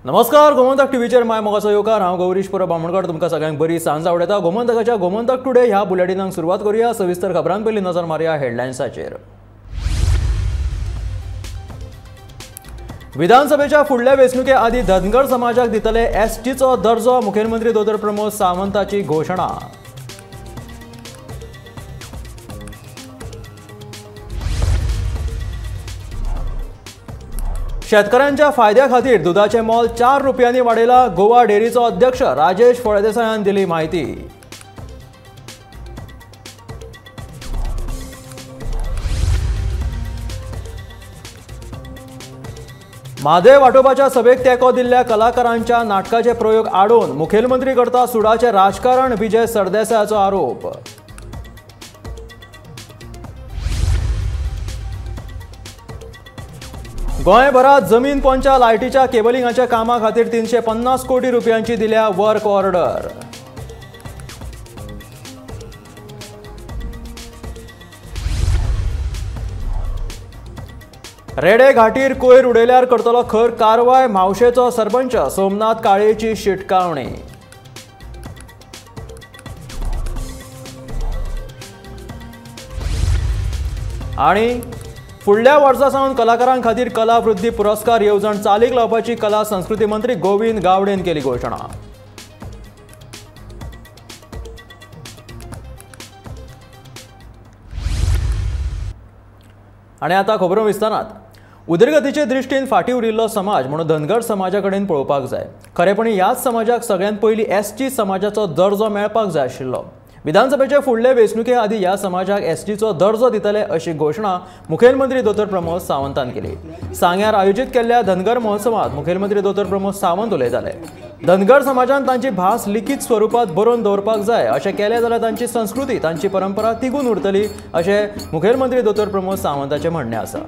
नमस्कार, गोमंतक टीव्हीचेर my मोगाचो येवकार. हांव गौरीश परब बामणकर. तुमकां सगळ्यांक बरी सांज आवडटा. गोमंतकाच्या गोमंतक टुडे ह्या बुलेटिनाक सुरवात करूया. सविस्तर खबरां पयलीं नजर मारया हेडलायन्साचेर. विधानसभेच्या फुडल्या वेंचणुके आदीं धनगर समाजाक दितले एसटीचो दर्जो, मुखेलमंत्री दोतोर प्रमोद सावंताची घोशणा. शेतकऱ्यांच्या फायद्या खातीर दुधाचे मोल 4 रुपयांनी वाडयला, गोवा डेअरीचो अध्यक्ष राजेश फळदेसायान दिली माहिती. म्हादय वाटोवपाच्या सभेक तेंको दिल्ल्या कलाकारांच्या नाटकाचे प्रयोग आडोवन मुखेलमंत्री करता सुडाचे राजकारण, विजय सरदेसायाचो आरोप. गोंयभरात जमीन पोंच्या लायटीच्या केबलिंगाच्या कामा खातीर 350 कोटी रुपयांची दिल्या वर्क ऑर्डर. रेडे घाटीर कोयर उडयल्यार करतलो खर कारवाय, म्हावशेचो सरपंच सोमनाथ काळेची शिटकावणी. आणि फुडल्या वर्सा सावन कलाकारां खातीर कला वृद्धी पुरस्कार येवजण चालीक लावपाची कला संस्कृती मंत्री गोविंद गावडेन केली घोशणा. आनी आतां खबरो विस्तारात. उदरगतीचे दृश्टीन फाटीं उरिल्लो समाज म्हणून धनगर समाजा कडेन पळोवपाक जाय. खरेपणी ह्याच समाजाक सगळ्यांत पयलीं एसटी समाजाचो दर्जो मेळपाक जाय आशिल्लो. विधानसभेचे फुडले वेंचणुके आदीं ह्या समाजाक एसटीचो दर्जो दितले अशी घोशणा मुखेलमंत्री दोतोर प्रमोद सावंतान केली. सांग्यार आयोजीत केल्ल्या धनगर महोत्सवात मुखेलमंत्री दोतोर प्रमोद सावंत उलयताले. धनगर समाजान तांची भास लिखीत स्वरुपात बरोवन दवरपाक जाय, अशें केलें जाल्यार तांची संस्कृती, तांची परंपरा तिगून उरतली अशें मुखेलमंत्री दोतोर प्रमोद सावंताचें म्हणणें आसा.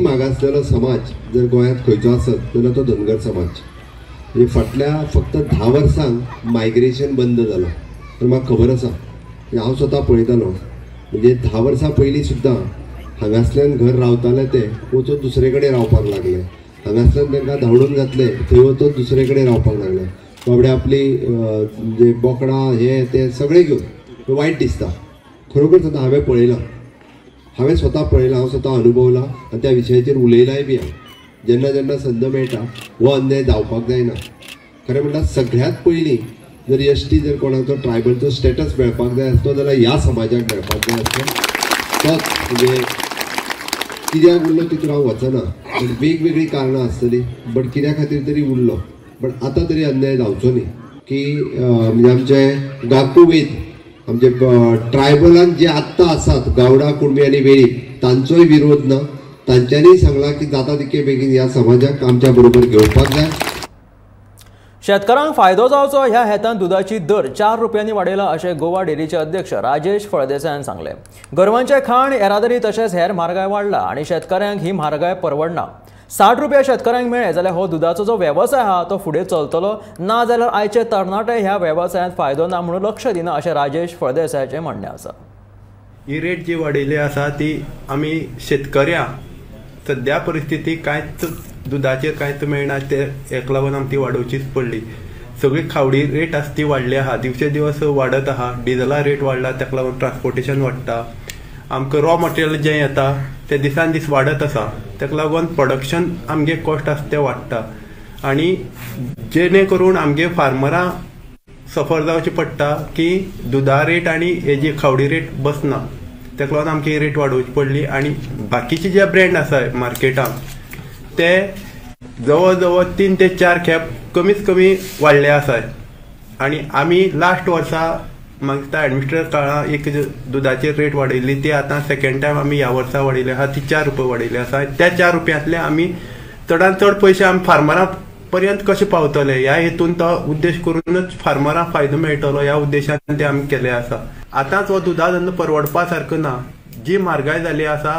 मागासलेलो समाज जर गोंयांत खंयचो आसत जाल्यार तो धनगर समाज. म्हणजे फाटल्या फक्त 10 वर्सांक मायग्रेशन बंद जालां तर म्हाका खबर आसा, हांव स्वता पळयतालो. म्हणजे 10 वर्सां पयलीं सुद्दां हांगासल्यान घर रावताले ते वचून दुसरे कडेन रावपाक लागले, हांगासल्यान तांकां धांवडून घातले थंय वचून दुसरे कडेन रावपाक लागले. बाबडे आपली म्हणजे बोकडां हे ते सगळें घेवन वायट दिसता. खरोखर सुद्दां हांवें पळयलां, हांवें स्वता पळयलां, हांव स्वता अनुभवला आनी त्या विशयाचेर उलयलाय बी. हांव जेन्ना जेन्ना संद मेळटा हो अन्याय जावपाक जायना. खरें म्हणल्यार सगळ्यांत पयलीं जर एसटी जर कोणाचो ट्रायबलचो स्टेटस मेळपाक जाय आसलो जाल्यार ह्या समाजाक मेळपाक जाय आसलो. तोच म्हणजे कित्याक उरलो तितून हांव वचना, पण वेगवेगळीं कारणां आसतलीं, बट कित्या खातीर तरी उरलो. बट आतां तरी अन्याय जावचो न्ही की म्हणजे आमचे गाकू वैद आमचे ट्रायबलान जे आत्तां आसात गावडा, कुणबी आनी वेळीप तांचोय विरोध ना. तांच्यांनी सांगलां की जाता तितके बेगीन ह्या समाजाक आमच्या बरोबर घेवपाक जाय. शेतकारांक फायदो जावचो ह्या हेतान दुदाची दर 4 रुपयांनी वाडयला अशें गोवा डेअरीचे अध्यक्ष राजेश फळदेसायान सांगलें. गोरवांचें खाण, येरादारी तशेंच हेर म्हारगाय वाडला आनी शेतकारांक ही म्हारगाय परवडना. 60 रुपया शेतकारांक मेळ्ळे जाल्यार हो दुदाचो जो वेवसाय आहा तो फुडें चलतलो, ना जाल्यार आयचे तरणाटे ह्या वेवसायांत फायदो ना म्हणून लक्ष दिना अशें राजेश फळदेसायाचें म्हणणें आसा. ही रेट जी वाडयली आसा ती आमी शेतकऱ्यांक सद्या परिस्थिती कांयच दुदाचेर कांयच मेळना, ते हेका लागून आमकां ती वाडोवचीच पडली. सगळी खावडी रेट आसा ती वाडली आहा, दिवचे दिवस वाडत आहा. डिजला रेट वाडला, ताका लागून ट्रान्सपोर्टेशन वाडटा. आमकां रॉ मटेरियल जें येता तें दिसान दीस वाडत आसा, ताका लागून प्रोडक्शन आमगे कॉस्ट आसा तें वाडटा आनी जेणे करून आमगे फार्मरां सफर जावचें पडटा की दुदा रेट आनी हेजी खावडी रेट बसना, ताका लागून आमकां ही रेट वाडोवची पडली. आनी बाकीचे जे ब्रँड आसा मार्केटान ते जवळ जवळ 3 ते 4 खेप कमीत कमी वाडले आसाय. आनी आमी लास्ट वर्सा म्हाका एडमिनिस्ट्रेटर काळां एक दुदाचेर रेट वाडयल्ली ती आतां सेकेंड टायम आमी ह्या वर्सा वाडयली आसा, ती 4 रुपया वाडयली आसा. त्या 4 रुपयांतले आमी चडान चड पयशे आमी फार्मरां पर्यंत कशे पावतले ह्या हेतून तो उद्देश करूनच फार्मरांक फायदो मेळटलो ह्या उद्देशान ते आमी केले आसा. आतांच हो दुदा धंदो परवडपा सारको ना. जी म्हारगाय जाली आसा,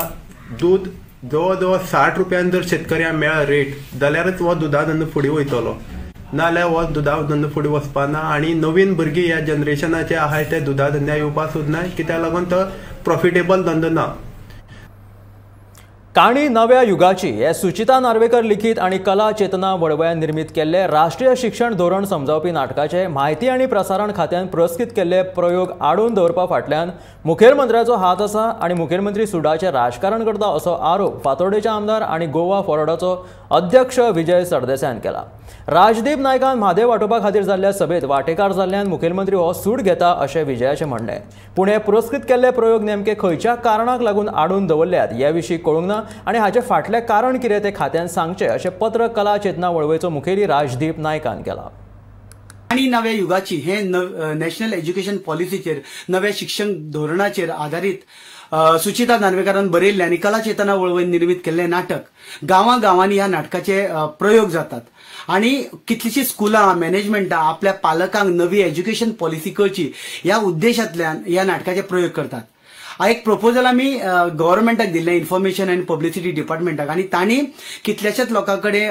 दूद जवळ जवळ 60 रुपयान जर शेतकऱ्यांक मेळ्ळा रेट जाल्यारच हो दुदा धंदो फुडें वयतलो, नाजाल्यार हो दुदा धंदो फुडें वचपा ना. आनी नवीन भुरगीं ह्या जनरेशनाचे आहाय ते दुदा धंद्या येवपाक सोदना, कित्याक लागून तो प्रॉफिटेबल धंदो ना. काणी नव्या युगाची हे सुचिता नार्वेकर लिखित आणि कला चेतना वळवयान निर्मित केल्ले राष्ट्रीय शिक्षण धोरण समजावपी नाटकाचे म्हायती आनी प्रसारण खात्यान पुरस्कृत केल्ले प्रयोग आडोवन दवरपा फाटल्यान मुखेलमंत्र्याचो हात आसा आनी मुखेलमंत्री सुडाचें राजकारण करता असो आरोप फातोर्डेचे आमदार आनी गोवा फॉरवर्डाचो अध्यक्ष विजय सरदेसायान केला. राजदीप नायकान म्हादय वाटोवपा खातीर जाल्ल्या सभेत वाटेकार जाल्ल्यान मुखेलमंत्री हो सूड घेता अशें विजयाचें म्हणणें. पूण हे पुरस्कृत केल्ले प्रयोग नेमके खंयच्या कारणाक लागून आडून दवरल्यात हे विशीं कळूंक ना आनी हाचे फाटलें कारण कितें तें खात्यान सांगचें अशें पत्र कला चेतना वळवयचो मुखेली राजदीप नायकान केला. आनी नव्या युगाची हे नॅशनल एज्युकेशन पॉलिसीचेर नव्या शिक्षण धोरणाचेर आधारीत सुचिता नार्वेकारान बरयल्लें आनी कला चेतना वळवयन निर्मीत केल्लें नाटक गांवां गांवांनी ह्या नाटकाचे प्रयोग जातात आनी कितलींशीं स्कुलां मॅनेजमेंटां आपल्या पालकांक नवी एज्युकेशन पॉलिसी कळची ह्या उद्देशांतल्यान ह्या नाटकाचे प्रयोग करतात. एक प्रपोजल आमी गव्हर्मेंटाक दिल्लें इन्फॉर्मेशन अँड पब्लिसिटी डिपार्टमेंटाक आनी तांणी कितल्याशाच लोकां कडेन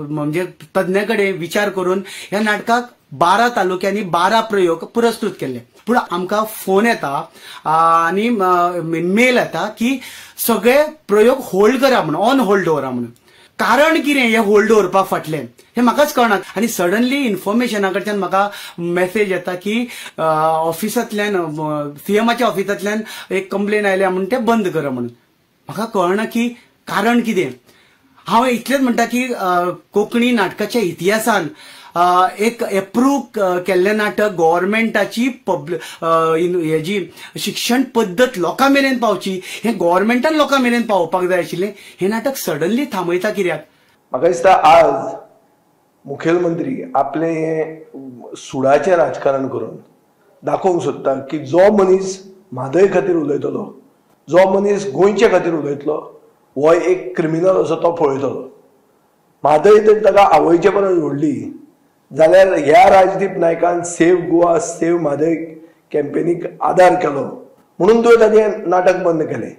म्हणजे तज्ञां कडेन विचार करून ह्या नाटकाक 12 तालुक्यांनी 12 प्रयोग पुरस्कृत केल्ले. पूण आमकां फोन येता आनी मेल येता की सगळे प्रयोग होल्ड करा म्हणून, ऑन होल्ड दवरा म्हणून. कारण कितें हे होल्ड दवरपा फाटलें हें म्हाकाच कळना. आनी सडनली इन्फॉर्मेशना कडच्यान म्हाका मेसेज येता की ऑफिसांतल्यान सीएमाच्या ऑफिसांतल्यान एक कंप्लेन आयल्या म्हणून ते बंद करा म्हणून. म्हाका कळना की कारण कितें. हांव इतलेंच म्हणटा की कोंकणी नाटकाच्या इतिहासान एक एप्रूव केल्लें नाटक गव्हर्मेंटाची हेजी शिक्षण पद्दत लोकां मेरेन पावची हें गव्हर्मेंटान लोकां मेरेन पावोवपाक जाय आशिल्लें. हें नाटक सडनली थांबयता कित्याक? म्हाका दिसता आज मुखेलमंत्री आपलें हें सुडाचें राजकारण करून दाखोवंक सोदता की जो मनीस म्हादय खातीर उलयतलो, जो मनीस गोंयचे खातीर उलयतलो हो एक क्रिमिनल असो तो पळयतलो. म्हादय जर ताका आवयचे परस व्हडली जाल्यार ह्या राजदीप नायकान सेव गोवा सेव म्हादय कॅम्पेनीक आदार केलो म्हणून तुवें ताजें नाटक बंद केलें.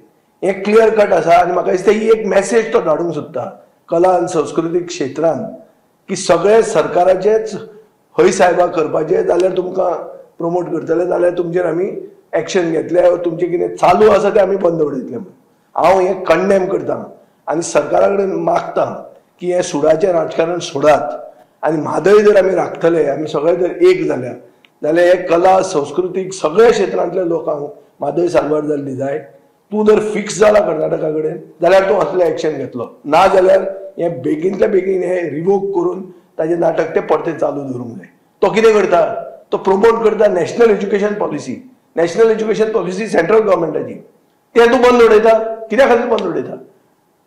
हें क्लियर कट आसा आनी म्हाका दिसता ही एक मॅसेज तो धाडूंक सोदता कला आनी संस्कृतीक क्षेत्रान की सगळे सरकाराचेच हय सायबा करपाचे जाल्यार तुमकां प्रमोट करतले, जाल्यार तुमचेर आमी एक्शन घेतले, तुमचें कितें चालू आसा तें आमी बंद उडयतले. हांव हें कंडेम करता आनी सरकारा कडेन मागता की हें सुडाचें राजकारण सोडात आनी म्हादय जर आमी राखतले, आमी सगळे जर एक जाल्यार जाल्यार हे कला संस्कृतीक सगळ्या क्षेत्रांतल्या लोकांक म्हादय साल्वार जाल्ली जाय. तूं जर फिक्स जाला कर्नाटका कडेन जाल्यार तूं असलें एक्शन घेतलो, ना जाल्यार हें बेगीनल्या बेगीन हें रिवोक करून ताजें नाटक तें परतें चालू दवरूंक जाय. तो कितें करता? तो प्रमोट करता national education policy. National education policy central गव्हर्मेंटाची, तें तूं बंद उडयता. कित्या खातीर बंद उडयता?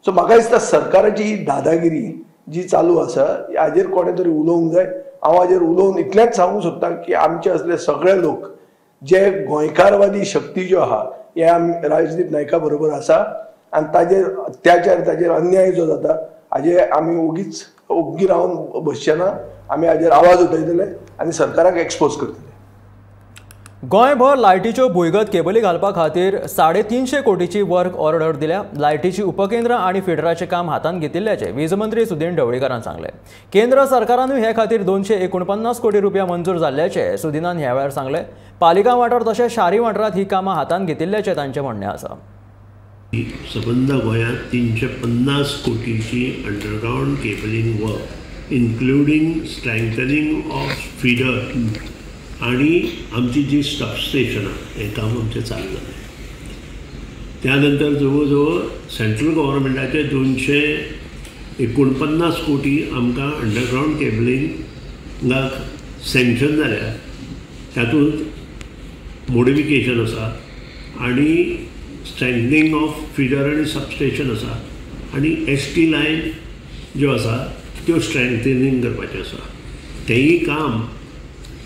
सो म्हाका दिसता सरकाराची ही दादागिरी जी चालू आसा हाजेर कोणें तरी उलोवंक जाय. हांव हाजेर उलोवन इतलेंच सांगूंक सोदता की आमचे असले सगळे लोक जे गोंयकारवादी शक्ती ज्यो आहा हे आमी राजदीप नायका बरोबर आसा आनी ताजेर अत्याचार, ताजेर अन्याय जो जाता हाजे आमी ओगीच ओग्गी रावन बसचे ना. आमी हाजेर आवाज उठयतले आनी सरकाराक एक्सपोज करतले. गोंयभर लायटीच्यो भुंयगत केबली घालपा खातीर 350 कोटीची वर्क ऑर्डर दिल्या. लायटीची उपकेंद्रां आनी फिडराचें काम हातांत घेतिल्ल्याचें वीज मंत्री सुदीन ढवळीकारान सांगलें. केंद्र सरकारानूय हे खातीर 249 कोटी रुपया मंजूर जाल्ल्याचें सुदीनान ह्या वेळार सांगलें. पालिका वाठार तशेंच शारी वाठारांत ही कामां हातांत घेतिल्ल्याचें तांचें म्हणणें आसा. सबंद गोंयांत 350 कोटीची underground cabling work including strengthening of feeder आणि आमची जी सबस्टेशनां हें काम आमचें चालू जालें. त्यानंतर जवळ जवळ सेंट्रल गव्हर्मेंटाचे 249 कोटी आमकां अंडरग्रावंड केबलिंगाक सँक्शन जाल्या. तातूंत मॉडिफिकेशन आसा आनी स्ट्रेंथनिंग ऑफ फिडर आनी सबस्टेशन आसा आनी एस टी लायन ज्यो आसा त्यो स्ट्रेंथनिंग करपाच्यो आसा. तेंय काम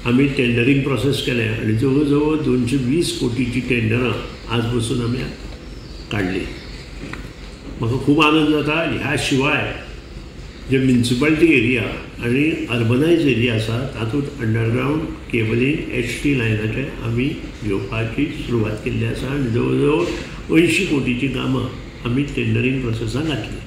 आमी टेंडरींग प्रोसेस केलें आनी जवळ जवळ 220 कोटीची टेंडरां आज बसून आमी काडली. म्हाका खूब आनंद जाता. ह्या शिवाय जे म्युनिसिपालिटी एरिया आनी अर्बनायज एरिया आसा तातूंत अंडरग्रावंड केबलिंग एच टी लायनाचें आमी घेवपाची सुरवात केल्ली आसा आनी जवळ जवळ 80 कोटीची कामां आमी टेंडरींग प्रोसेसाक घातली.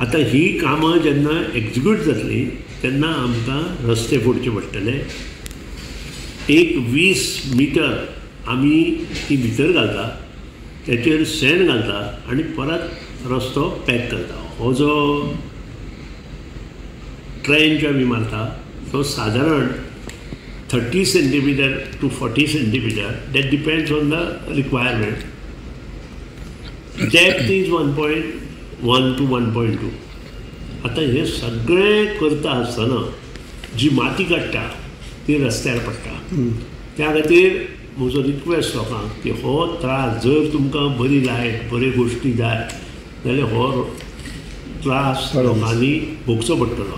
आतां ही कामां जेन्ना एक्जिक्यूट जातली तेन्ना आमकां रस्ते फोडचे पडटले. एक 20 मिटर आमी ती भितर घालता, तेचेर सँड घालता आनी परत रस्तो पॅक करता. हो जो ट्रेंच आमी मारता तो सादारण 30 centimetre to 40 centimetre, that depends on the requirement. Depth is 1.1 to 1.2. आतां हें सगळें करता आसतना जी माती काडटा ती रस्त्यार पडटा. त्या खातीर म्हजो रिक्वेस्ट लोकांक की हो त्रास जर तुमकां बरी लायट बऱ्यो गोश्टी जाय जाल्यार हो त्रास लोकांनी भोगचो पडटलो.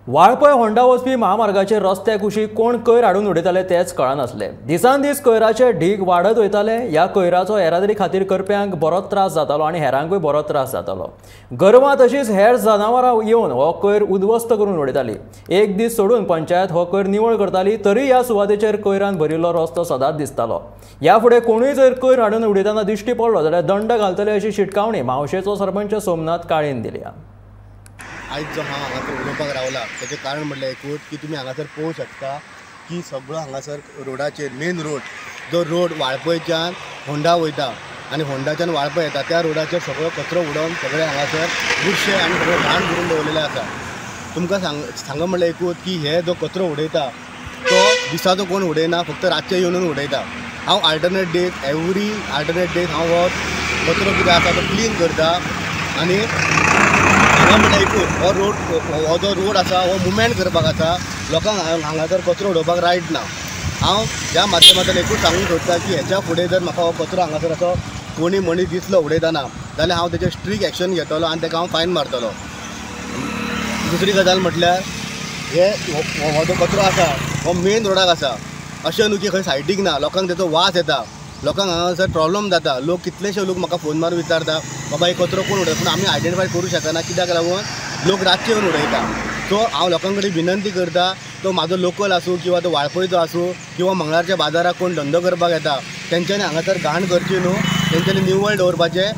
वाळपय होंडा वचपी महामार्गाचेर रस्त्या कुशीक कोण कोयर हाडून उडयताले तेच कळनासले. दिसान दीस कोयराचे ढीग वाडत वयताले. ह्या कोयराचो येरादारी खातीर करप्यांक बरोच त्रास जातालो आनी हेरांकूय बरोच त्रास जातालो. गोरवां तशींच हेर जनावरां येवन हो कोयर उद्ध्वस्त करून उडयताली. एक दीस सोडून पंचायत हो कोयर निवळ करताली तरी ह्या सुवातेचेर कोयरान भरिल्लो रस्तो सदांच दिसतालो. ह्या फुडें कोणूय जर कोयर हाडून उडयतना दिश्टी पडलो जाल्यार दंड घालतले अशी शिटकावणी म्हावशेचो सरपंच सोमनाथ काळेन दिल्या. आयज जो हांव हांगासर उलोवपाक रावला तेचें कारण म्हणल्यार एकूच की तुमी हांगासर पळोवंक शकता की सगळो हांगासर रोडाचेर मेन रोड जो रोड वाळपयच्यान होंडा वयता आनी होंडाच्यान वाळपय येता त्या रोडाचेर सगळो कचरो उडोवन सगळे हांगासर बुरशे आनी सगळो घाण करून दवरलेले आसा. तुमकां सांगप म्हणल्यार एकूच की हे जो कचरो उडयता तो दिसाचो कोण उडयना, फक्त रातचे येवन उडयता. हांव alternate days, every alternate days हांव हो कचरो कितें आसा तो क्लीन करता. आनी हांगा म्हणल्यार एकूच हो रोड, हो जो रोड आसा हो मुवमेंट करपाक आसा, लोकांक हांगासर कचरो उडोवपाक रायट ना. हांव ह्या माध्यमांतल्यान एकूच सांगूंक सोदता की हेच्या फुडें जर म्हाका हो कचरो हांगासर असो कोणी मनीस दिसलो उडयतना जाल्यार हांव तेचेर स्ट्रीक एक्शन घेतलो आनी तेका हांव फायन मारतलो. दुसरी गजाल म्हटल्यार हे हो जो कचरो आसा हो मेन रोडाक आसा, अशें न्हू की खंय सायडीक ना. लोकांक तेचो वास येता, लोकांक हांगासर प्रॉब्लम जाता. लोक कितलेशे लोक म्हाका फोन मारून विचारता बाबा हे कचरो कोण उडयता, पूण आमी आयडेंटिफाय करूं शकना कित्याक लागून लोक रातचे येवन उडयता. सो हांव लोकां कडेन विनंती करता, तो म्हाजो लोकल आसूं किंवा तो वाळपयचो आसूं किंवा मंगळारच्या बाजाराक कोण धंदो करपाक येता तेंच्यांनी हांगासर घाण करची न्हू, तेंच्यांनी निवळ दवरपाचें.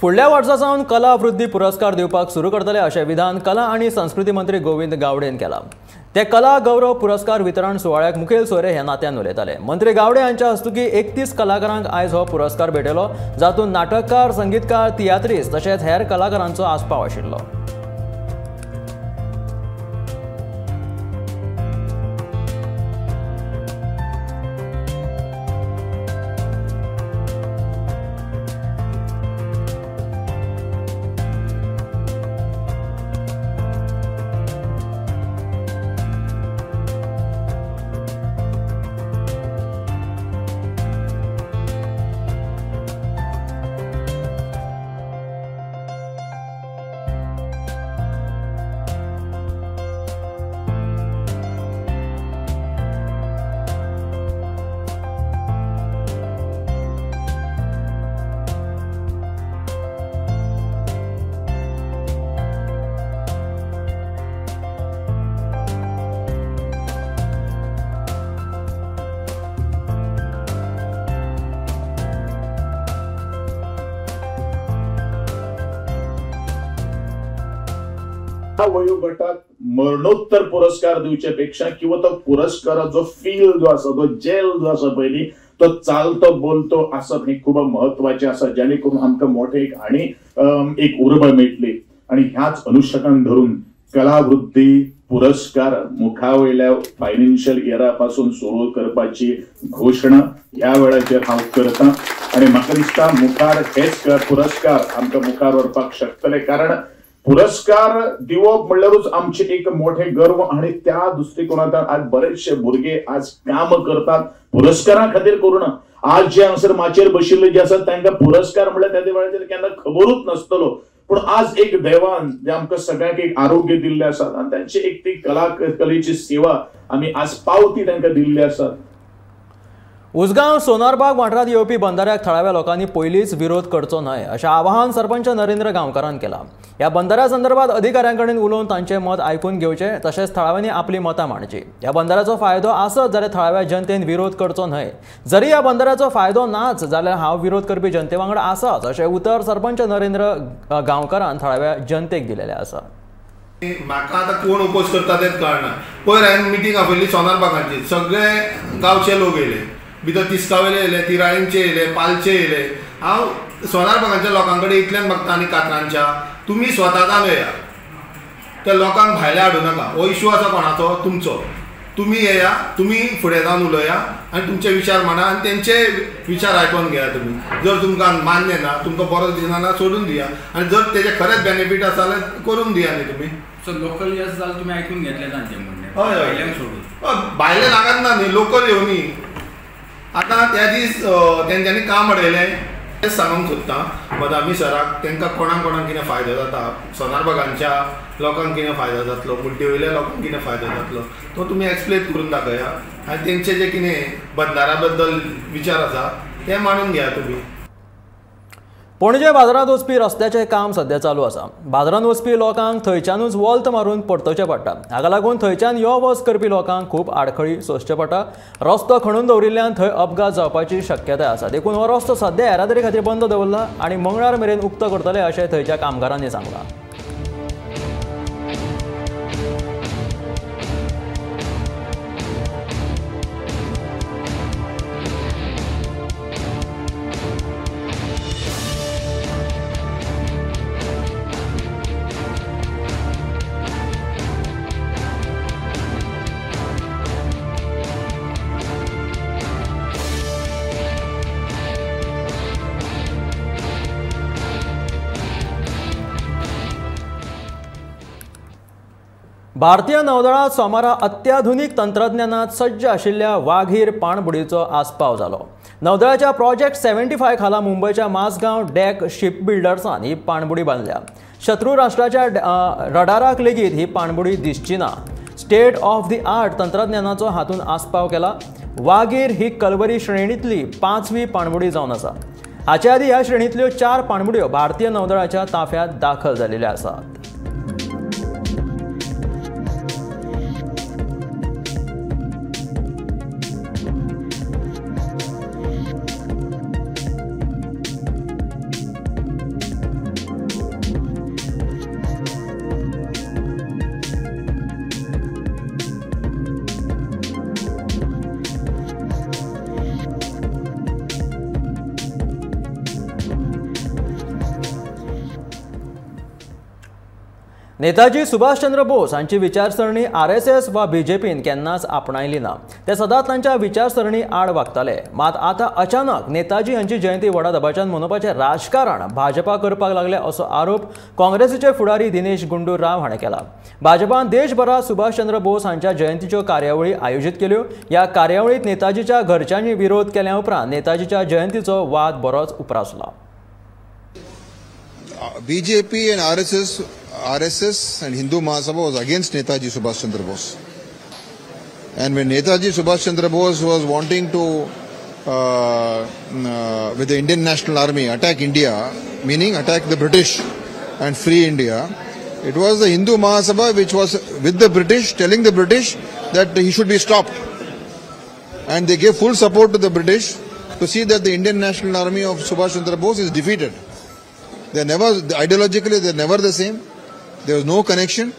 फुडल्या वर्सा सावन कला वृद्धी पुरस्कार दिवपाक सुरू करतले अशें विधान कला आनी संस्कृती मंत्री गोविंद गावडेन केलां. ते कला गौरव पुरस्कार वितरण सुवाळ्याक मुखेल सोयरे ह्या नात्यान उलयताले. मंत्री गावडे हांच्या हस्तुकी 31 कलाकारांक आयज हो पुरस्कार भेटयलो, जातूंत नाटककार, संगीतकार, तियात्रिस्त तशेंच हेर कलाकारांचो आस्पाव आशिल्लो. ह्या वयोगटाक मरणोत्तर पुरस्कार दिवचे पेक्षा किंवा तो पुरस्काराचो फील जो आसा, तो जेल जो आसा पयलीं तो चालतो बोलतो आसप हें खूब महत्वाचें आसा, जेणे करून आमकां मोठे एक आनी एक उर्बा मेळटली. आनी ह्याच अनुशकान धरून कलावृद्धी पुरस्कार मुखावयल्या फायनान्शियल इयरा पासून सुरू करपाची घोशणा ह्या वेळाचेर हांव करता. आनी म्हाका दिसता मुखार हेच पुरस्कार आमकां मुखार व्हरपाक शकतले, कारण पुरस्कार दिवप म्हणल्यारूच आमचे एक मोठे गर्व. आनी त्या दृश्टिकोनांतल्यान आज बरेचशे भुरगे आज काम करतात पुरस्कारा खातीर करूना. आज जे हांगासर माचयेर बशिल्ले जे आसात तांकां पुरस्कार म्हणल्यार त्या वेळाचेर केन्ना खबरूच नासतलो, पूण आज एक देवान जे आमकां सगळ्यांक एक आरोग्य दिल्लें आसा आनी तांची एक ती कला कलेची सेवा आमी आज पावती तांकां दिल्ली आसा. उसगांव सोनारबाग वाठारांत येवपी बंधाऱ्याक थळाव्या लोकांनी पयलींच विरोध करचो न्हय अशें आवाहन सरपंच नरेंद्र गांवकारान केलां. ह्या बंधाऱ्या संदर्भात अधिकाऱ्यां कडेन उलोवन तांचें मत आयकून घेवचें, तशेंच थळाव्यांनी आपली मतां मांडची. ह्या बंधाऱ्याचो फायदो आसत जाल्यार थळाव्या जनतेन विरोध करचो न्हय. जरी ह्या बंधाऱ्याचो फायदो नाच जाल्यार हांव विरोध करपी जनते वांगडा आसाच अशें उतर सरपंच नरेंद्र गांवकारान थळाव्या जनतेक दिलेलें आसा. म्हाका आतां कोण ओपोज करता तेंच कळना. पयर हांवें मिटींग आपयल्ली सोनारबागांची, सगळे गांवचे लोक येयले, भितर तिस्कावेले येयले, तिराळींचे येयले, पालचे येयले. हांव सोनारबागांच्या लोकां कडेन इतल्यान मागता आनी कात्रांच्या, तुमी स्वता जावन येया, त्या लोकांक भायले हाडूं नाका. हो इशू आसा कोणाचो, तुमचो. तुमी येया, तुमी फुडें जावन उलया आनी तुमचे विचार मांडा आनी तेंचे विचार आयकोन घेया. तुमी जर तुमकां मान्य ना, तुमकां बरो दिसना ना, सोडून दिया. आनी जर तेजे खरेंच बेनिफीट आसा जाल्यार करून दिया न्ही तुमी. सो लोकल येस जाल्यार तुमी आयकून घेतले तांचें म्हणणें? हय हय, सोडून भायले नाकात ना न्ही, लोकल येवनी. आतां त्या दीस तेंच्यांनी काम अडयलें तें सांगूंक सोदता बदामी सराक, तांकां कोणाक कोणाक कितें फायदो जाता, सोनारबागांच्या लोकांक कितें फायदो जातलो, मुड्डे वयल्या लोकांक कितें फायदो जातलो तो तुमी एक्सप्लेन करून दाखया आनी तेंचे जे कितें बंदारा बद्दल विचार आसा ते मांडून घेया तुमी. पणजे बाजारांत वचपी रस्त्याचें काम सध्या चालू आसा. बाजारांत वचपी लोकांक थंयच्यानूच वॉल्त मारून परतवचें पडटा. हाका लागून थंयच्यान यो वच करपी लोकांक खूब आडखळी सोंसचे पडटा. रस्तो खणून दवरिल्ल्यान थंय अपघात जावपाची शक्यताय आसा. देखून हो रस्तो सध्या येरादारी खातीर बंद दवरला आनी मंगळार मेरेन उक्तो करतले अशें थंयच्या कामगारांनी सांगलां. भारतीय नौदळात सोमारा अत्याधुनिक तंत्रज्ञानात सज्ज आशिल्ल्या वाघीर पाणबुडीचो आस्पाव जालो. नौदळाच्या प्रोजेक्ट 75 खाला मुंबयच्या मासगांव डॅक शिप बिल्डर्सान ही पाणबुडी बांदल्या. शत्रू राष्ट्राच्या रडाराक लेगीत ही पाणबुडी दिसची ना. स्टेट ऑफ the art तंत्रज्ञानाचो हातूंत आस्पाव केला. वाघीर ही कलवरी श्रेणींतली 5वी पाणबुडी जावन आसा. हाचे आदीं ह्या श्रेणींतल्यो 4 पाणबुड्यो भारतीय नौदळाच्या ताफ्यांत दाखल जाल्ल्यो आसात. नेताजी सुभाषचंद्र बोस हांची विचारसरणी आरएसएस वा बीजेपीन केन्नाच आपणायली ना. ते सदांच तांच्या विचारसरणी आड वागताले. मात आतां अचानक नेताजी हांची जयंती व्हडा दबाज्यान मनोवपाचें राजकारण भाजपा करपाक लागले असो आरोप काँग्रेसीचे फुडारी दिनेश गुंडू राव हाणें केला. भाजपान देशभरात सुभाषचंद्र बोस हांच्या जयंतीच्यो कार्यावळी आयोजीत केल्यो. ह्या कार्यावळींत नेताजीच्या घरच्यांनी विरोध केल्या उपरांत नेताजीच्या जयंतीचो वाद बरोच उप्रासला. BJP and RSS and Hindu Mahasabha was against Netaji Subhash Chandra Bose. And when Netaji Subhash Chandra Bose was wanting to, with the Indian National Army, attack India, meaning attack the British and free India, it was the Hindu Mahasabha which was with the British, telling the British that he should be stopped. And they gave full support to the British to see that the Indian National Army of Subhash Chandra Bose is defeated. They never, ideologically, they're never the same. There was no connection.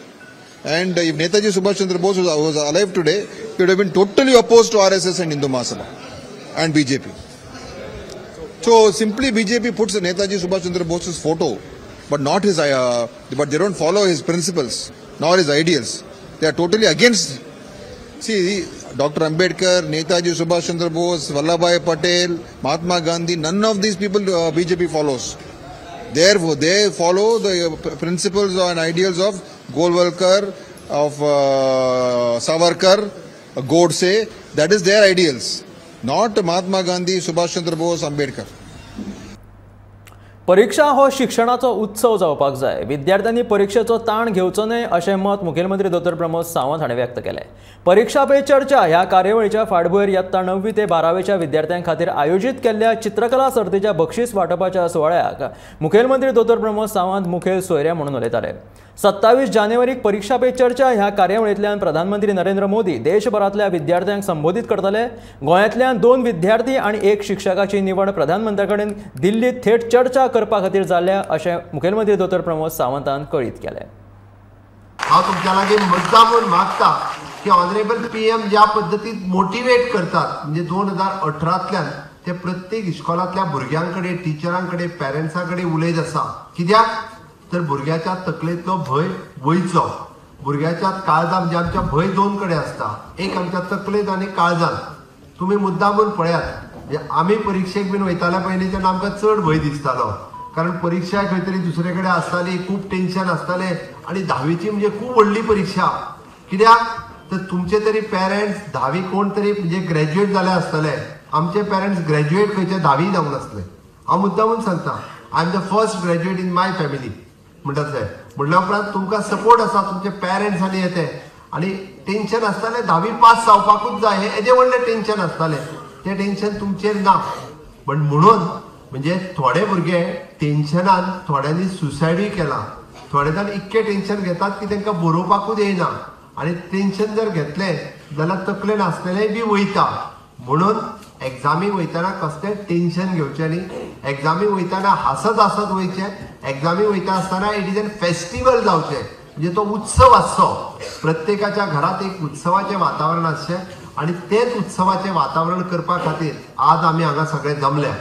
And if Netaji Subhash Chandra Bose was alive today, he would have been totally opposed to RSS and Hindu Mahasabha and BJP. So simply BJP puts Netaji Subhash Chandra Bose's photo, but not his. But they don't follow his principles nor his ideals. They are totally against. See, Dr. Ambedkar, Netaji Subhash Chandra Bose, Vallabhbhai Patel, Mahatma Gandhi, none of these people BJP follows. Therefore, they follow the principles and ideals of Golwalkar, of Savarkar, Godse. That is their ideals, not Mahatma Gandhi, Subhash Chandra Bose, Ambedkar. परिक्षा हो शिक्षणाचो उत्सव जावपाक जाय. विद्यार्थ्यांनी परिक्षेचो ताण घेवचो न्हय अशें मत मुखेलमंत्री दोतोर प्रमोद सावंत हांणी व्यक्त केलें. परिक्षा पे चर्चा ह्या कार्यावळीच्या फाटभुंयेर यत्ता 9वी ते 12वेच्या विद्यार्थ्यां खातीर आयोजीत केल्ल्या चित्रकला सर्तीच्या बक्षीस वांटपाच्या सुवाळ्याक मुखेलमंत्री दोतोर प्रमोद सावंत मुखेल सोयरे म्हणून उलयताले. 27 जानेवारीक परिक्षा पे चर्चा ह्या कार्यावळींतल्यान प्रधानमंत्री नरेंद्र मोदी देशभरांतल्या विद्यार्थ्यांक संबोधीत करतले. गोंयांतल्यान 2 विद्यार्थी आनी 1 शिक्षकाची निवड प्रधानमंत्र्या कडेन दिल्लीत थेट चर्चा करपा खातीर जाल्या अशें मुखेलमंत्री दोतोर प्रमोद सावंतान कळीत केलें. हांव तुमच्या लागीं मुद्दामून मागता की ऑनरेबल पीएम ज्या पद्दतीन मोटिवेट करतात, म्हणजे 2018तल्यान ते प्रत्येक इस्कॉलांतल्या भुरग्यां कडेन, टिचरां कडेन, पेरंट्सां कडेन उलयत आसा. कित्याक तर भुरग्याच्या तकलेंतलो भंय वयचो. भुरग्याच्या काळजान, म्हणजे आमच्या भंय 2 कडेन आसता, एक आमच्या तकलेंत आनी काळजान. तुमी मुद्दामून पळयात, म्हणजे आमी परिक्षेक बीन वयताले पयलीं तेन्ना आमकां चड भंय दिसतालो, कारण परिक्षा खंय तरी दुसरे कडेन आसताली, खूब टेन्शन आसतालें आनी 10वीची म्हणजे खूब व्हडली परिक्षा. कित्याक तर तुमचे तरी पेरंट्स 10वी कोण तरी म्हणजे ग्रॅज्युएट जाले आसतले, आमचे पेरंट्स ग्रॅज्युएट खंयचे 10वी जावंक नासले. हांव मुद्दामून सांगता, I am the first graduate in my family म्हणटा साहेब. म्हणल्या उपरांत तुमकां सपोर्ट आसा तुमचे पेरंट्स आनी येते आनी टेन्शन आसतालें 10वी पास जावपाकूच जाय, हें येदें व्हडलें टेन्शन आसतालें, तें टेन्शन तुमचेर ना. पण म्हणून म्हणजे थोडे भुरगे टेन्शनान थोड्यांनी सुसायडूय केला, थोडे जाण इतकें टेन्शन घेतात की तांकां बरोवपाकूच येयना आनी टेन्शन जर घेतलें जाल्यार तकलेन आसलेलें बी वयता. म्हणून एग्जामीक वयतना कसलें टेन्शन घेवचें न्ही, एग्जामीक वयतना हांसत हांसत वयचें, एग्जामीक वयता आसतना it is an festival जावचें, म्हणजे तो उत्सव आसचो, प्रत्येकाच्या घरांत एक उत्सवाचें वातावरण आसचें आनी तेच उत्सवाचें वातावरण करपा खातीर आज आमी हांगा सगळे जमल्या.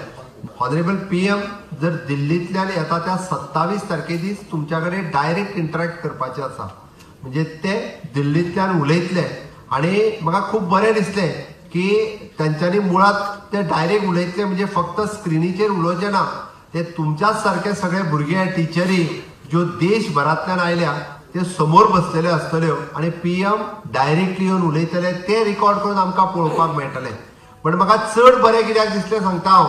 ऑनरेबल पीएम जर दिल्लींतल्यान येता त्या 27 तारखे दीस तुमच्या कडेन डायरेक्ट इंटरेक्ट करपाचें आसा, म्हणजे ते दिल्लींतल्यान उलयतले आनी म्हाका खूब बरें दिसलें की तांच्यांनी मुळांत ते डायरेक्ट उलयतले, म्हणजे फक्त स्क्रिनीचेर उलोवचें ना, ते तुमच्याच सारके सगळे भुरगे टिचरी ज्यो देशभरांतल्यान आयल्या ते समोर बसलेले आसतल्यो आनी पीएम डायरेक्टली येवन उलयतले, ते रिकॉर्ड करून आमकां पळोवपाक मेळटले. पण म्हाका चड बरें कित्याक दिसलें सांगता हांव,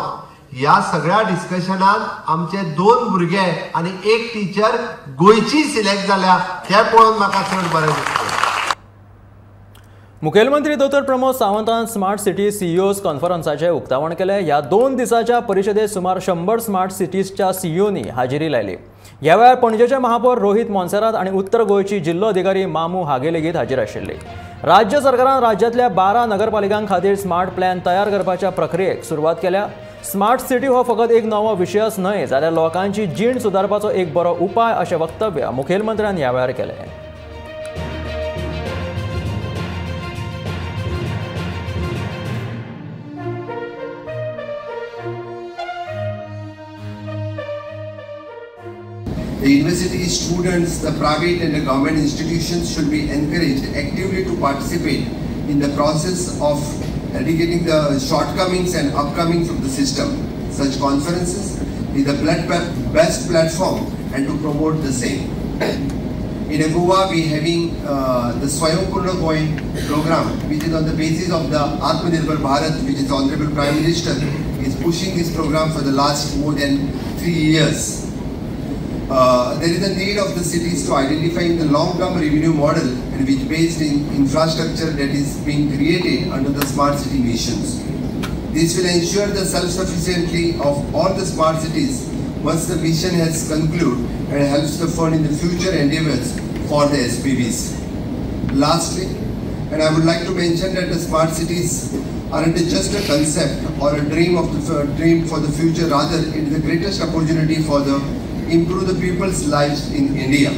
ह्या सगळ्या डिस्कशनान आमचे 2 भुरगे आनी 1 टिचर गोंयची सिलेक्ट जाल्या, तें पळोवन म्हाका चड बरें दिसलें. मुखेलमंत्री दोतोर प्रमोद सावंतान स्मार्ट सिटी सीईओज कॉन्फरन्साचें उक्तावण केलें. ह्या 2 दिसांच्या परिशदेत सुमार 100 स्मार्ट सिटीजच्या सीईओनी हाजेरी लायली. ह्या वेळार पणजेचे महापौर रोहित मोन्सेरात आनी उत्तर गोंयची जिल्लो अधिकारी मामू हागे लेगीत हाजीर आशिल्ली. राज्य सरकारान राज्यांतल्या 12 नगरपालिकां खातीर स्मार्ट प्लॅन तयार करपाच्या प्रक्रियेक सुरवात केल्या. स्मार्ट सिटी हो फकत एक नवो विशयच न्हय जाल्यार लोकांची जीण सुदारपाचो एक बरो उपाय अशें वक्तव्य मुखेलमंत्र्यान ह्या वेळार केलें. The university students, the private and the government institutions should be encouraged actively to participate in the process of eradicating the shortcomings and upcomings of the system. Such conferences is the best platform and to promote the same. In Goa, we having the Swayampurna Goa program, which is on the basis of the Atmanirbhar Bharat, which is Honorable Prime Minister is pushing this program for the last more than 3 years. There is a need of the cities to identify the long-term revenue model and which based in infrastructure that is being created under the smart city missions. This will ensure the self-sufficiency of all the smart cities once the mission has concluded and helps the fund in the future endeavors for the SPVs. Lastly, and I would like to mention that the smart cities aren't just a concept or a dream of the dream for the future, rather it is the greatest opportunity for the improve the people's lives in India.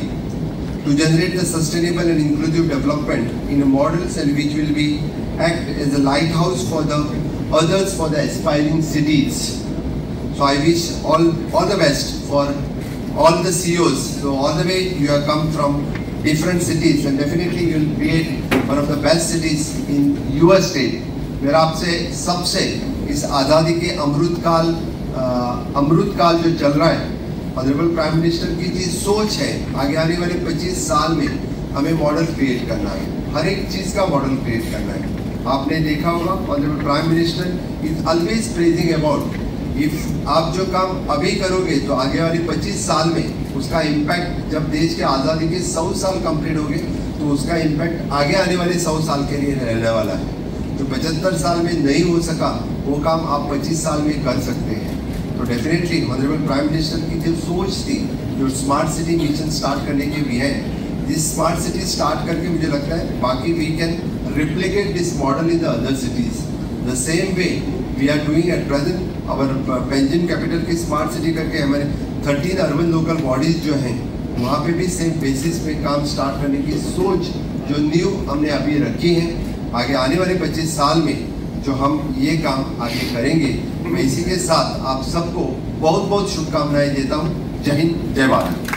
to generate the sustainable and inclusive development in models and which will be act as a lighthouse for the others for the aspiring cities. So I wish all the best for all the CEOs. So all the way you have come from different cities and definitely you will create one of the best cities in your state. मेरा आपसे सबसे इस आज़ादी K अमृतकाल जो चल रहा है, honourable prime minister की जी सोच है, आगे आने वाले 25 साल में हमें मॉडल क्रिएट करना है, हर एक चीज़ का मॉडल क्रिएट करना है। आपने देखा होगा honourable prime minister is always praising about if आप जो काम अभी करोगे तो आगे वाले 25 साल में उसका इम्पैक्ट, जब देश के आज़ादी के 100 साल कंप्लीट हो गए तो उसका इम्पैक्ट आगे आने वाले 100 साल के लिए रहने वाला है। जो 75 साल में नहीं हो सका वो काम आप 25 साल में कर सकते हैं। तो डेफिनेटली ऑनरेबल प्राइम मिनिस्टर की जो सोच थी, जो स्मार्ट सिटी मिशन स्टार्ट करने के भी है, जिस स्मार्ट सिटी स्टार्ट करके मुझे लगता है बाकी we can replicate this model in the other cities. The same way we are doing at present our Panjim capital की स्मार्ट सिटी करके हमारे 13 अर्बन लोकल बॉडीज़ जो हैं वहाँ पे भी सेम बेसिस पे काम स्टार्ट करने की सोच जो न्यू हमने अभी रखी है, आगे आने वाले 25 साल में जो हम ये काम आगे करेंगे। मैं इसी के साथ आप सबको बहुत बहुत शुभकामनाएं देता हूँ। जय हिंद, जय भारत।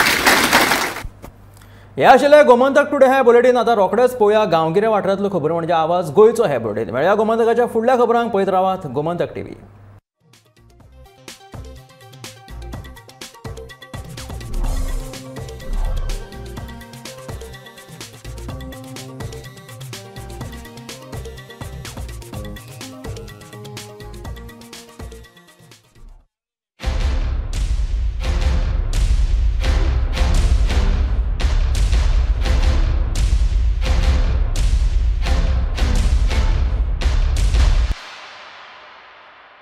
हे आशिल्लें गोमंतक टुडे हे बुलेटीन। आतां रोखडेच पळोवया गांवगिऱ्या वाठारांतल्यो खबरो म्हणजे आवाज गोंयचो हे बुलेटीन। मेळया गोमंतकाच्या फुडल्या खबरांक। पळयत रावात गोमंतक टीव्ही।